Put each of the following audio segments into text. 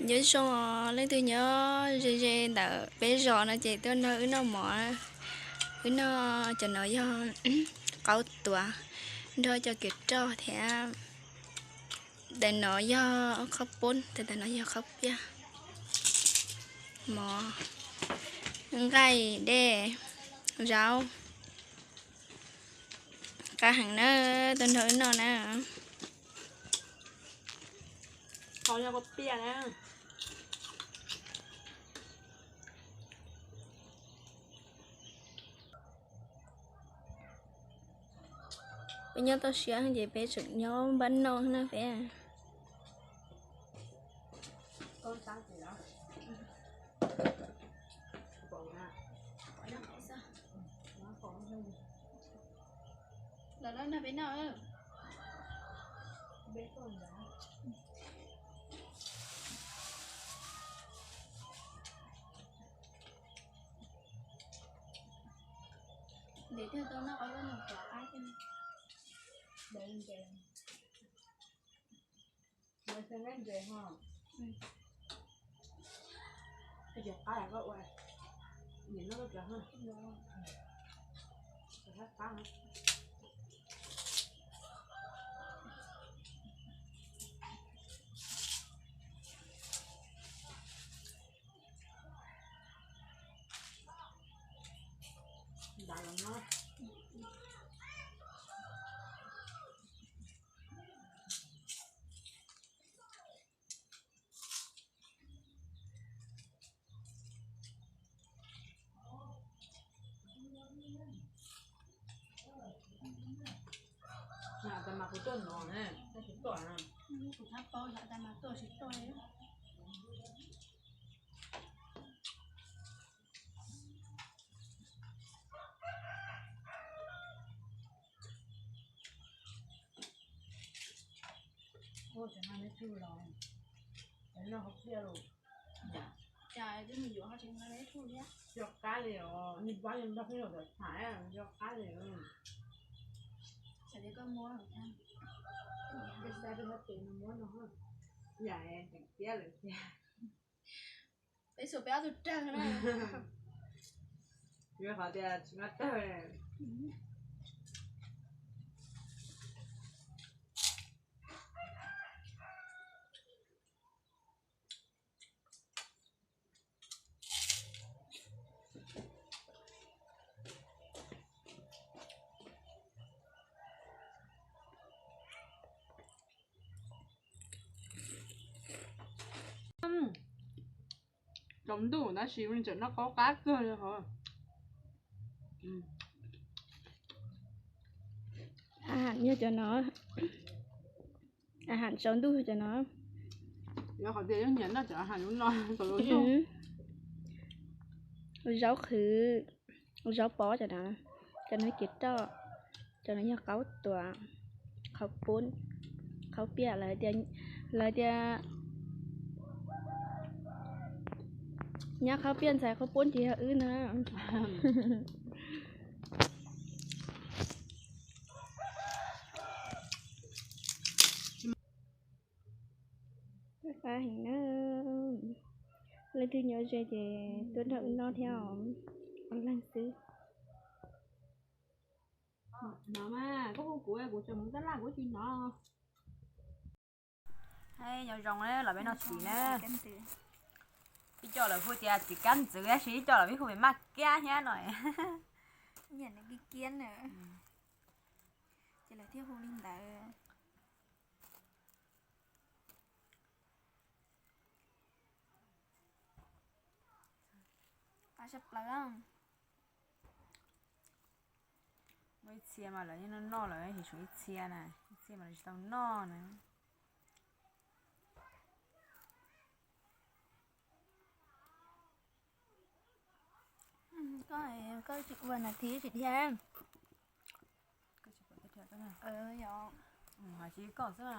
Nyob zoo, leej twg nyob ze ze ntawm peb zos no ces tuaj nrog wb noj mov. Wb noj cov no yog qaub tuav nrog cov kiav roj thiab. Ntawm no yog qhaub poob, ntawm no yog qhaub piaj, mov, nqaij, dej, zaub. Qab heev na, tuaj nrog wb noj na. Peb nyob toj siab ces peb tseem nyob npaj noj na peb. Ntev tiag tau noj qab, noj qab qab thiab. Ntev ntev. Ntev xwb ntev ho. Cov qab koj ua, nim no koj cov ho. Cov qab qab. Nta los no. Yam tas mas kuv tuaj no ne, kuv tuaj na. Kuv txhaj paub yam tas mas tuaj tsis tuaj li. Ua cov no neb tug los, cov no hauv pliaj los. Cas twb mus yuav ho tsis nqa neb tug thiab. Cov qab li os, nws pab yog nrog peb los tham, cov qab li. Xav tias koj muab, peb xav rau hauv tes no muab no, yam tseem tiab lawm tiag. Peb xuas peb ob tug rawg na. Yuav qhov tias tsis muaj rawg. Tsaus ntuj tab sis tseem noj qaub qab kawg li hos. Yog cov no, a has tsaus ntuj cov no. Yog qhov tias yog nyiam noj cov a has no, zaub qhwv, zaub pob cov no, cov no kiav roj, cov no yog qaub tuam, qhauv poob, qhauv piaj, lawv tias nyab qhauv piaj ntxhais qhauv poob ces yog wb na. Qab heev na. Leej twg nyob ze ces tuaj nrog wb noj thiab os, ob leeg xwb. No mas koj hu kuv, kuv tseem mus tab laj kuv tsis hnov. Nyob zoo na, los peb noj txiv na. Ib co lawv hu tias txiv kab ntxwv tab sis ib co lawv pheej hu pem maj kiab thiab no. Nyiam nws kiab kiab na. Ces lawv thiaj hu li ntawd. Qab tshaj plaws. Muaj ib txhia mas lawv yeej noj noj lawm, ib txhia na, ib txhia mas lawv tsis tau noj na. Koj, koj tsis ua nas this tsis dhia. Hais tsis koj xwb.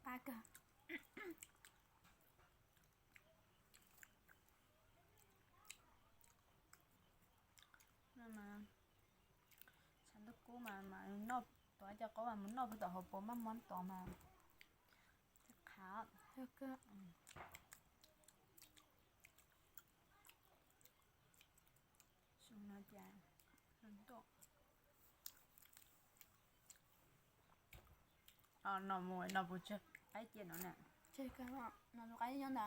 Qab kawg. Tshav ntuj kub mas mas noj, tuav cov qaub mas mus noj pem tom hauv paus maj mob tod mas thiaj No mus no puas tseg qaib cia no na. Tseg kawg no, no tus qaib nyob ntawd.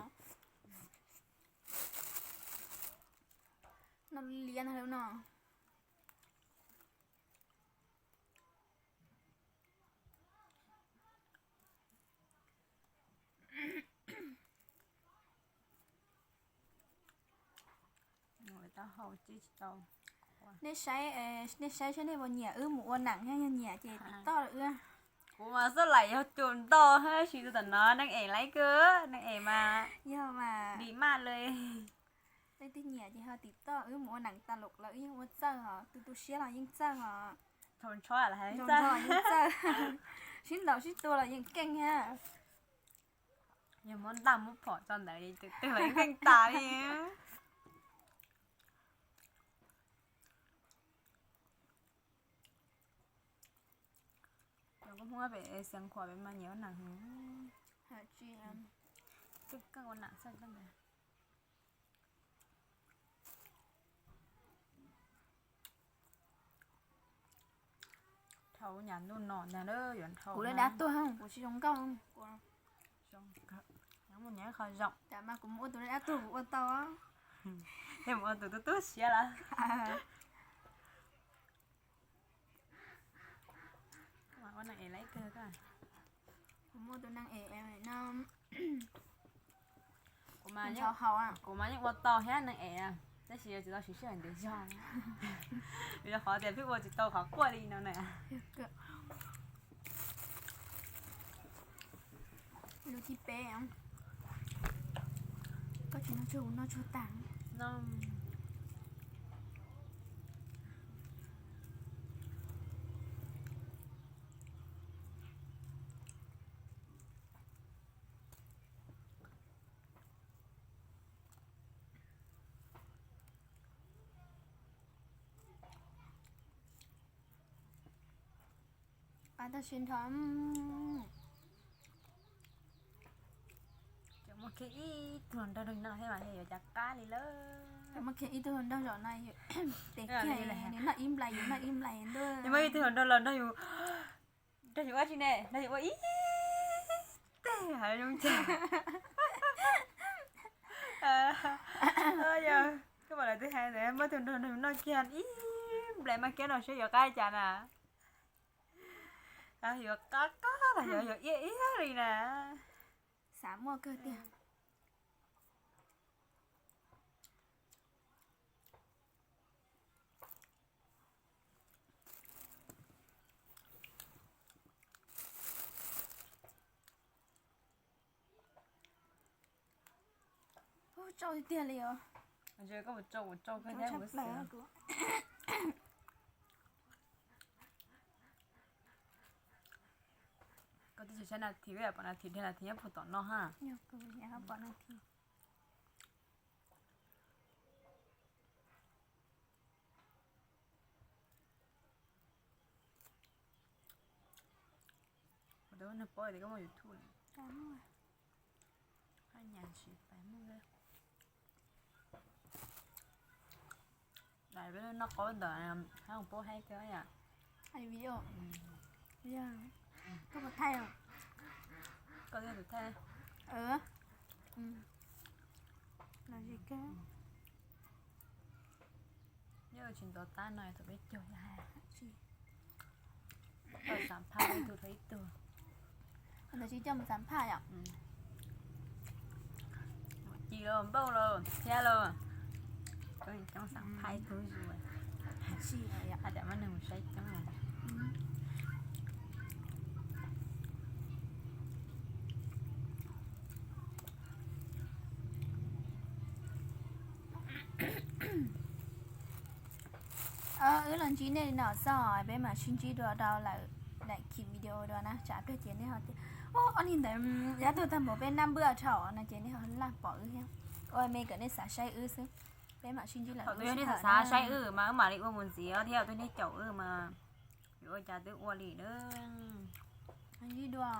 No liab ntag no. Nej saib, nej saib saib nej puas nyiam wb mus ua neem thiab, yog nyiam ces tim toj wb. Kuv mas xub laim yog cus ntau tab sis tam no neeg es laib kawg, neeg es mas yog mas dim maj li. Leej twg nyiam ces ho tim toj wb mus ua neem tas los lawv yeej ua txawj os, tu tu siab los yeej txawj os. Txawj, sib ntaus sib tua los yeej keej thiab. Yog muab ntaj muab phom tso ntawd ces twg los yeej keej tas li. Cov Hmoob pem Xeev Khuam pem mas nyiam ua neem heev. Keej keej ua neem xwb ntag. Dhau nyam ntuj no ntag, yuav dhau. Kuv lawv dab tuag, kuv tsis zoo nkauj. Mus nyiam qhov zoo. Cas mas kuv mus ua tus dab tuag kuv ua tau. Yog mus ua tus tu tu siab lawm. Ua neeg es laib kawg. Kuv muaj tus neeg es no. Kuv mas yeej ua tau thiab neeg es, tab sis yuav tsum tau siv sij hawm ntev zog, vim rau qhov tias pheej ua tsis tau qhov quaj li no na. Lub thib peb, koj tsis noj tsuag kuv noj tsuag tag. Qab tag sib nrho. Cov muaj kiag ib tug hluas nraug no thiab mas yuav cas qab li lawm. Cov muaj kiag ib tug hluas nraug zaum no, tes kiag nws noj ib nplais, yus noj ib nplais ntuj. Yus muaj ib tug hluas nraug los nrog yus, nrog yus ua tsi ne, nrog yus ua ib teg hais zoo cas. Koj pom lawv twb hais tias muaj tus nrog nrog yus noj kiag ib nplais mas kiag no saib yuav qab cas na. Yuav qab qab los yog yuav iab iab li na. Xav muaj kawg tiag. Ub, tsauj tiag tiag li os. Koj twb tsis saib nas this, pom nas this, pom nas this nyob puag tom no ha. Ua tau neeg paub tias koj muaj YouTube. Haj nyas tsis pais muaj. Daim peb noj qaub ntawd hab paub haib kawg yom. Koj puas thaij? Koj twb tus thaij. Los zis kawg. Nyob tsis ntaus tab no thaum peb caug yog hais. Tau xam phaj ib tug rau ib tug. Ntawd tsis coj mus xam phaj yom? Ci los npauj los thiab los. Coob xam phaj ib tug zuj zus. Hais tias muab neeg mus saib coob. Wb los ntsib nej li no xwb, peb mam sib ntsib dua rau lawm daim khiv video dua na, tsam kawg ces nej ho tias, ob niag ntawd yav tag tag npaum peb naj npwj dhau no ces nej ho laj pom wb thiab. Ua me kom nej xav saib wb xwb, peb mam sib ntsib lawm. Thaum twg yog nej xav saib wb mas wb mam li ua mus ntxiv thiab, twb nej caum wb mas yuav ua cas twb ua li na. Ntsib dua.